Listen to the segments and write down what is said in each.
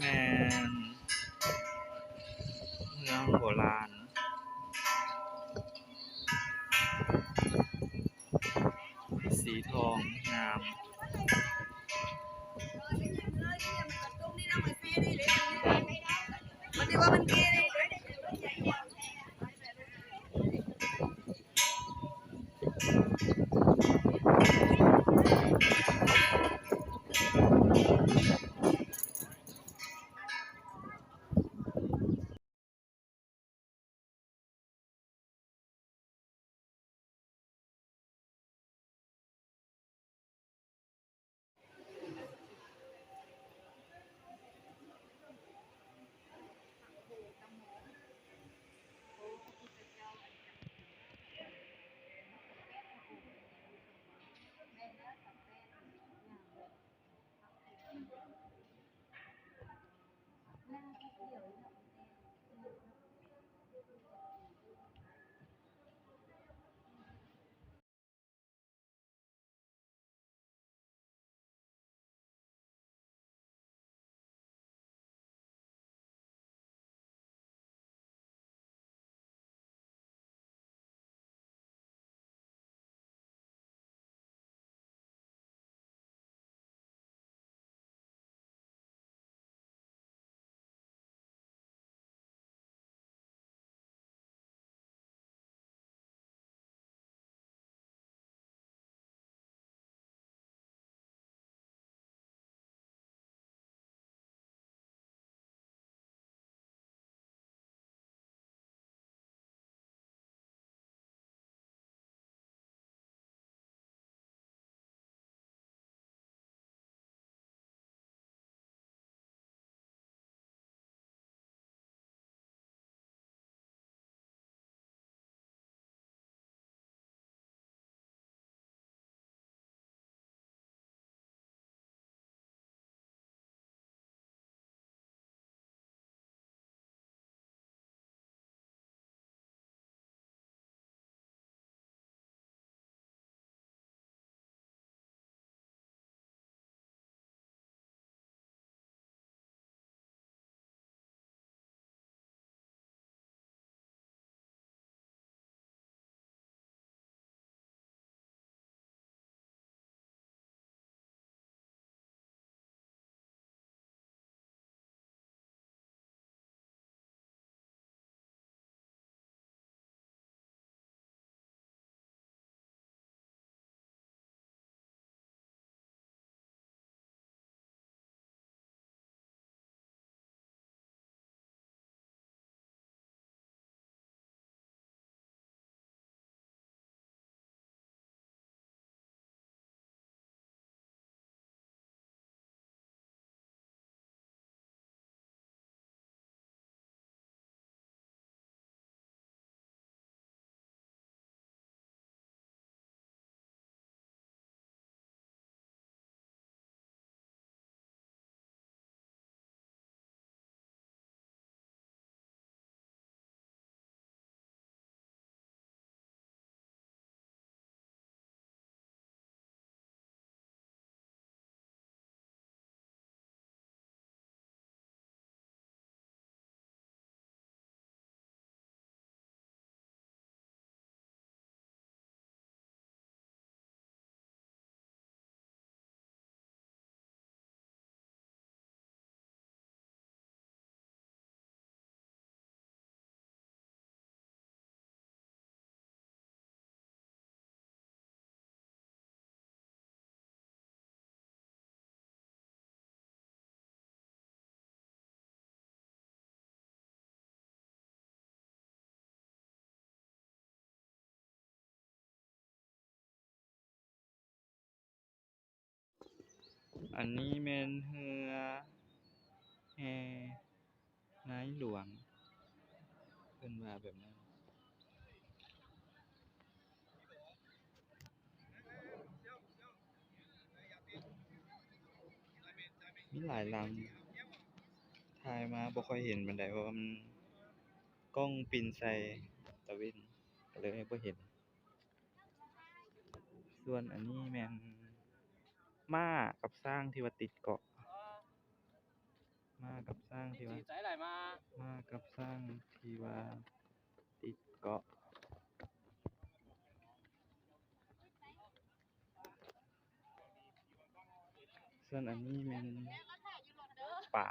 ແມ່ນເມືອງໂບລານ ສີທອງງາມ. ອັນນີ້ແມ່ນເຮືອແຫ່ນາຍຫຼວງ ເພິ່ນວ່າແບບນັ້ນ. ມີຫຼາຍລຳ ຖ່າຍມາບໍ່ຄ່ອຍເຫັນປານໃດ ເພາະວ່າມັນ ກ້ອງປິ່ນໃສ່ຕາເວັນ ກໍເລີຍບໍ່ເຫັນ. ສ່ວນອັນນີ້ແມ່ນມ້າກັບຊ້າງທີ່ວ່າຕິດເກາະ ມ້າກັບ ທີ່ວ່າ ມາກັບຊ້າງທີ່ວ່າຕິດເກາະ. ສ່ວນອັນນີ້ແມ່ນປາ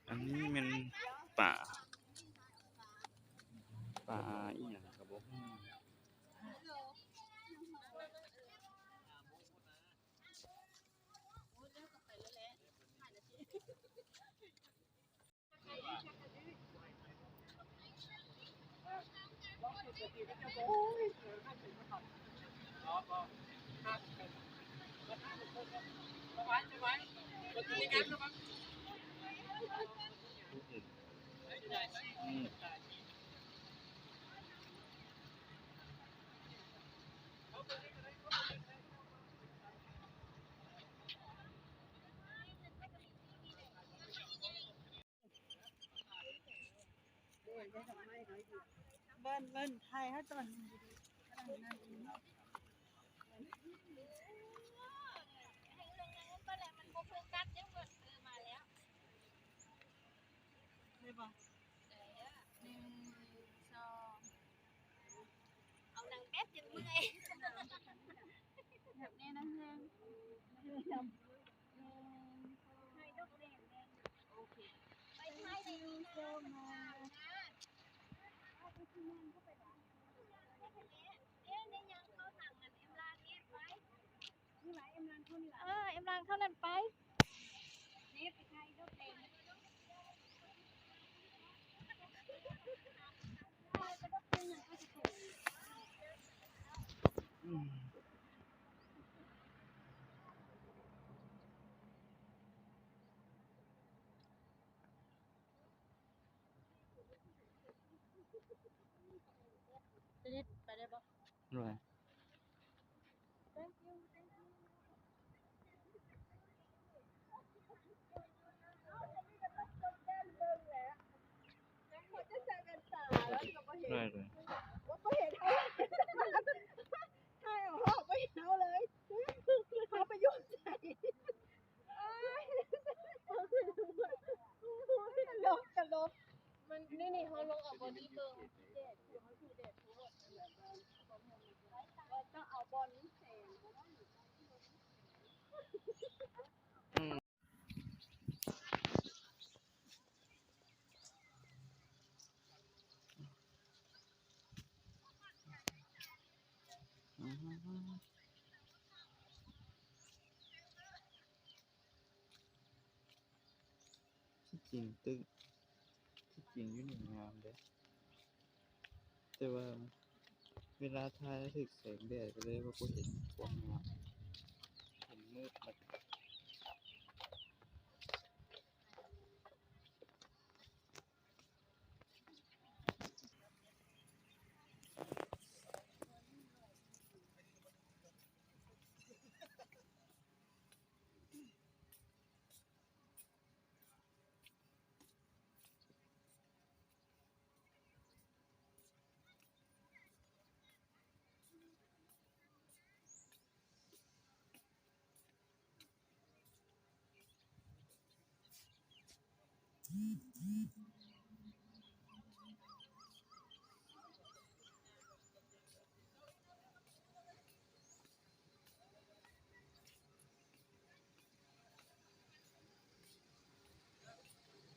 ອັນນີ້ແມ່ນປາ ປາອີ່ຫຍັງກະບໍ່ຮູ້. ເບິ່ງ ເບິ່ງ ຖ່າຍເຮົາຕອນນີ້ດີໆ ກຳລັງນັ້ນຢູ່ເນາະ. ໄດ້ບໍ່? ໜຶ່ງ ສອງ ເອົານັ່ງແປັບ ຈະເມື່ອຍ ແບບນີ້ນະ ໜຶ່ງ ໜຶ່ງ ສອງ ໃຫ້ດອກແດງແດງ ໂອເຄ ໄປຖ່າຍໃນນີ້ນະ ມັນງາມນະ ເອີ ໄດ້ຍັງເຂົ້າທາງນັ້ນ ເອັມລາງເອດໄປ ນີ້ຫວາ ເອັມລາງເທົ່ານີ້ຫວາ ເອີ ເອັມລາງເທົ່ານັ້ນໄປ ນີ້ໄປຖ່າຍດອກແດງ. ຈະນິດ ໄປໄດ້ບໍ່? ໂດຍ. ໄດ້ເລີຍ ບໍ່ເຫັນເຮົາ ບໍ່ເຫັນເຮົາເລີຍ ເຮົາໄປຢູ່ໃສ? ຕະຫຼົກ ຕະຫຼົກ ມັນ ນີ້ ນີ້ ເຮົາລອງເອົາບ່ອນນີ້ເບິ່ງ ແດດ ເຮົາຢູ່ແດດໂພດ ວ່າຕ້ອງເອົາບ່ອນມີແສງ. ທີ່ຈິງຕຶກ ທີ່ຈິງຢູ່ນີ້ງາມເດ້ ແຕ່ວ່າເວລາຖ່າຍແລ້ວຖືກແສງແດດ ກະເລີຍວ່າບໍ່ເຫັນຄວາມງາມ ເຫັນມືດໝົດ.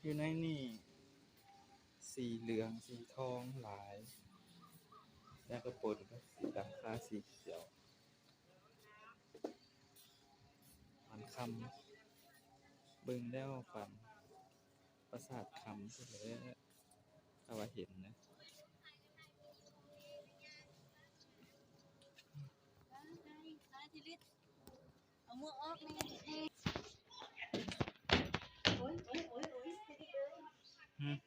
ຢູ່ໃນນີ້ ສີເຫຼືອງ ສີທອງຫຼາຍ ແລ້ວກໍປົນກັບສີ ຫຼັງຄາສີຂຽວ ປານຄຳ ເບິ່ງແລ້ວປານປາສາດຄຳພຸ້ນແຫຼະ ຖ້າວ່າເຫັນນະ. ເອົາໝວກອອກແດ່. ໂອ້ຍ ໂອ້ຍ ໂອ້ຍ ໂອ້ຍ ເຮັດອີກເດີ. ຫືມ.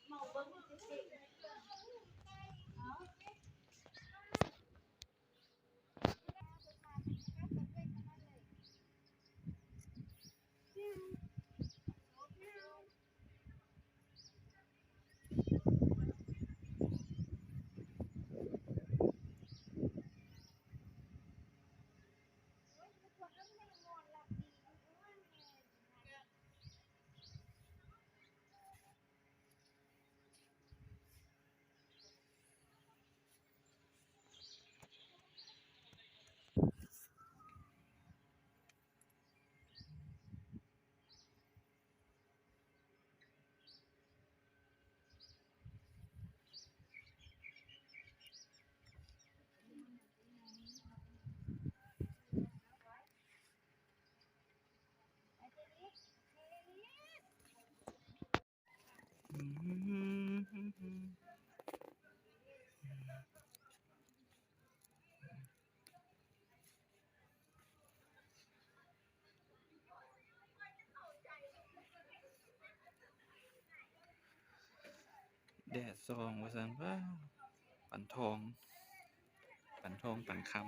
ເມົາເບິ່ງ. ດສ່ອງວ່າຊັ້ນ. ວ້າວ ປັນທອງ ປັນທອງປັນຄຳ.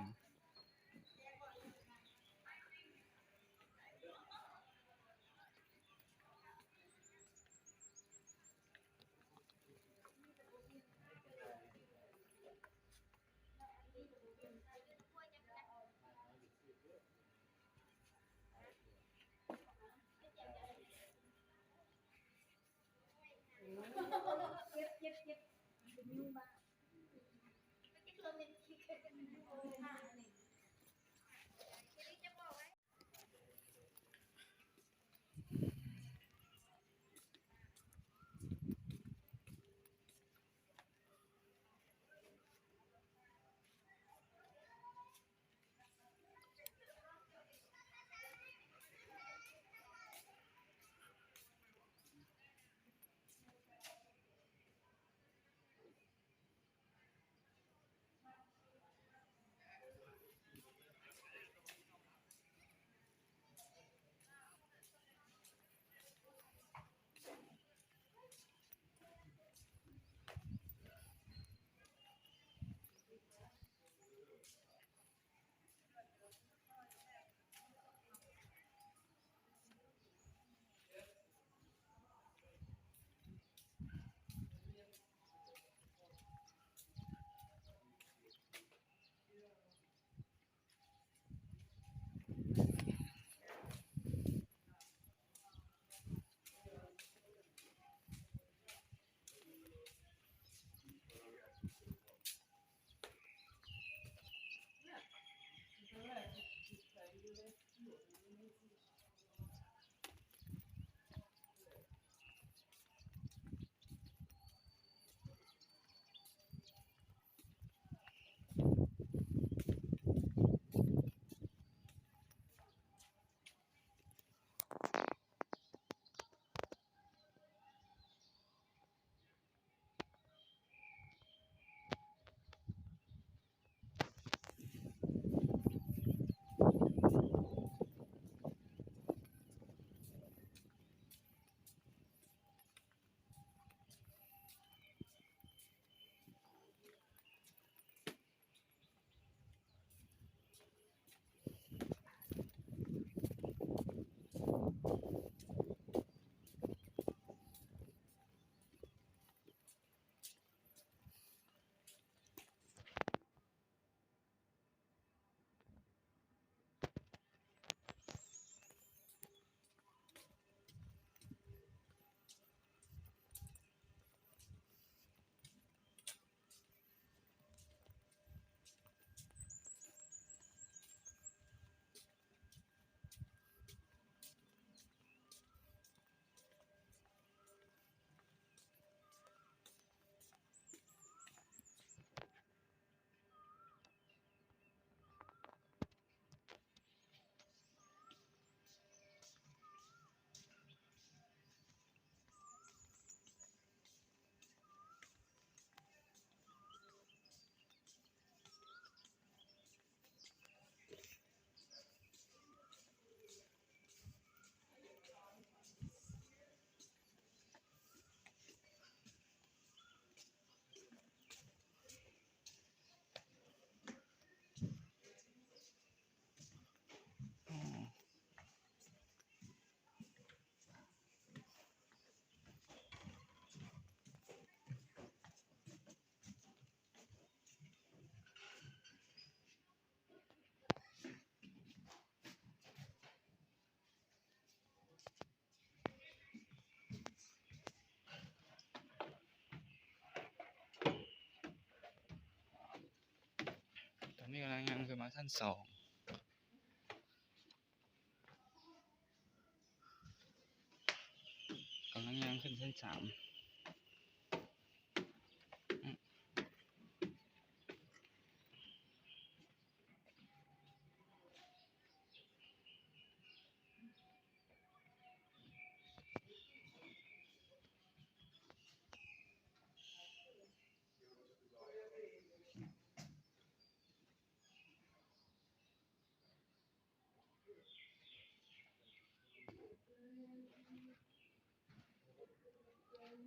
ຕອນນີ້ກຳລັງຍ່າງຂຶ້ນມາຊັ້ນສອງ. ກຳລັງຍ່າງຂຶ້ນຊັ້ນສາມ. ອື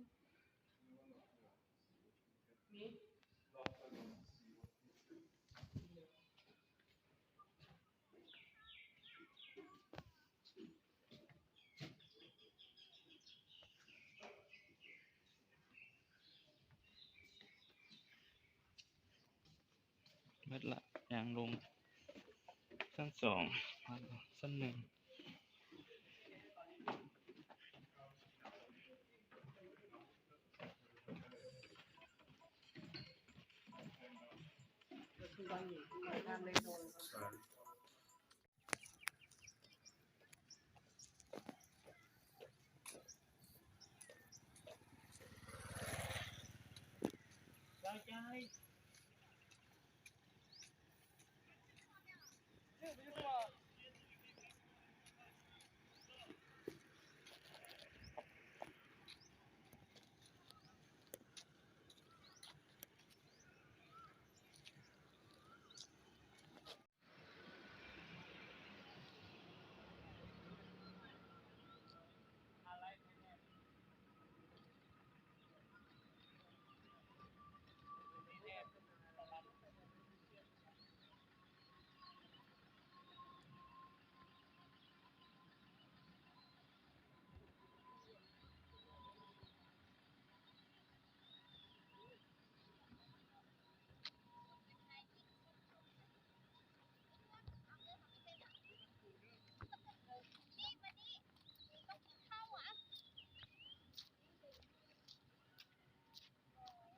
ມ. ເບິດລະ ຍ່າງລົງຊັ້ນສອງ ຊັ້ນໜຶ່ງ.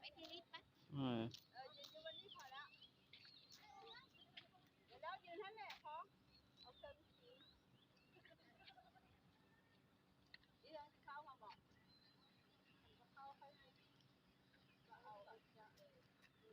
ໄປທີ່ລິບໄປ ເອີ ເອີ ຢືນຢູ່ບ່ອນນີ້ພໍແລ້ວ ແລ້ວຢືນຫັ້ນແຫຼະ ພໍ ເອົາເຄື່ອງ ນີ້ເດີ ເຂົ້າມາບອກ ເຂົ້າໄປ ກໍເອົາໄປ ເອີ.